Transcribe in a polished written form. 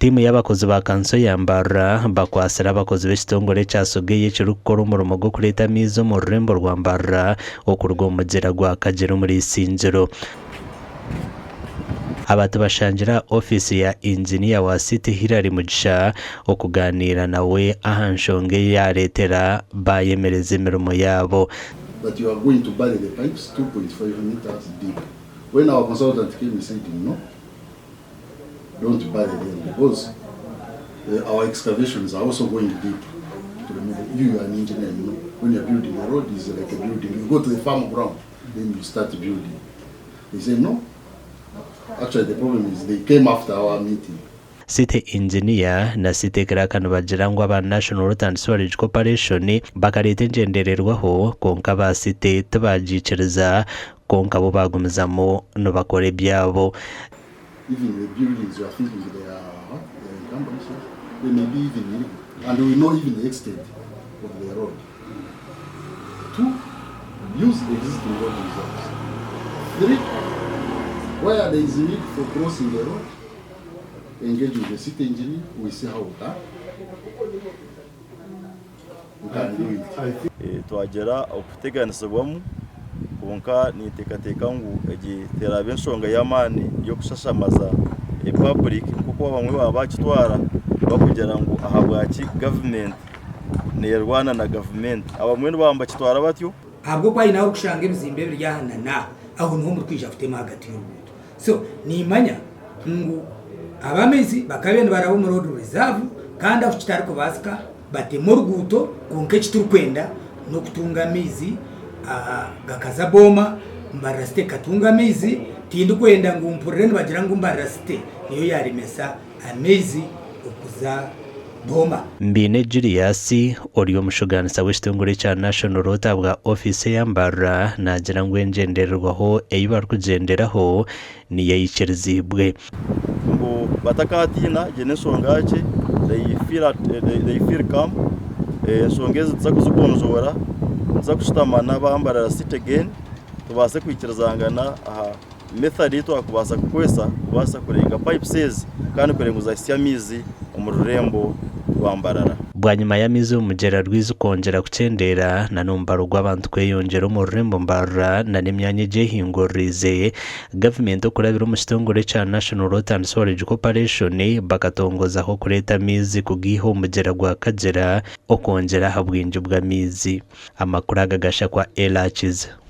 Tiimu y'abakozi ba kanso ya Mbarara bakwatsire abakozi b'ekitongore ekya Sogei ekirikukora omurimo gw'okureeta amaizi omu rurembo rwa Mbarara okuruga omu mugyera gwa Kagyera omuri Isingiro. Aba tubashangire aha ofiisi ya Inginiya wa City Hillary Mugisha okuganiira nawe aha nshonga eyareetera bayemereza emirimo yaabo. That you are going to bury the pipes 2.5 metres deep. When our consultant came he said no, don't bury them because our excavations are also going deep to remove it. You are an engineer, you know, when you're building a road is like a building. You go to the farm ground, then you start building. They say no. Actually the problem is they came after our meeting. City Engineer na City Clerk nibagira ngu aba National Water and Sewerage Corporation bakareeta engyendererwaho kwonka aba City tibagiikiriza kwonka bo baagumizamu nibakora ebyabo. Even the buildings you are thinking they are what? They are encumbrance, they may be even illegal and we know even the extent of the road. Two, use existing road reserves. Three, where there is need for crossing the road, engage with the city engineer, we see how we can, we can do it. Eh, twagira okuteganisibwamu kwonka ninteekateeka ngu egi teraabe enshonga y'amaani y'okushashamaza epaburiki nk'oku abamwe baba bakitwara bakugira ngu ahabwaki gavumenti neerwana na gavumenti. Abamwe nibaba nibakitwara batyo. Ahabw'okuba haine ahu orikushanga ebizimbe ebiri aha na n'aha, aho niho murikwija kutema ahagati y'oruguuto. So nimanya ngu ab'amaizi bakabaire nibaraba omu road reserve kandi ahu kitarikubaasika bateme oruguuto kwonka eki turikwenda n'okutunga amaizi gakaza Booma, Mbarara City ekatunga amaizi. Tindikwenda ngu mpurire nibagira ngu Mbarara City niyo yaaremesa amaizi okuza Booma. Mbiine Julius, ori omushugaanisa w'ekitongore ekya National Road ahabwa ofiisi eya Mbarara naagira ngu engyendererwaho ei barikugyenderaho niyo eikiriziibwe. Ngu batakaatiina gye n'enshonga ki they feel at they feel calm enshonga ezi nituza kuzigonjoora nituza kushutama n'aba Mbarara City again tubaase kwikirizangana aha method ei twakubaasa kukozesa kubaasa kurenga pipes ezi kandi kurenga ngu zahitsya amaizi omu rurembo rwa Mbarara. Bwanyima y'amaizi omu mugyera Rwizi kwongyera kukyendeera na n'omubaro gw'abantu kweyongyera omu rurembo Mbarara na n'emyanya egyehinguririize, gavumenti okurabira omu kitongore ekya National Water and Sewerage Corporation bakatongozaho okureeta amaizi kugaiha omu mugyera gwa Kagyera okwongyera aha bwingi bw'amaizi. Amakuru aga gashakwa Ella Kiza.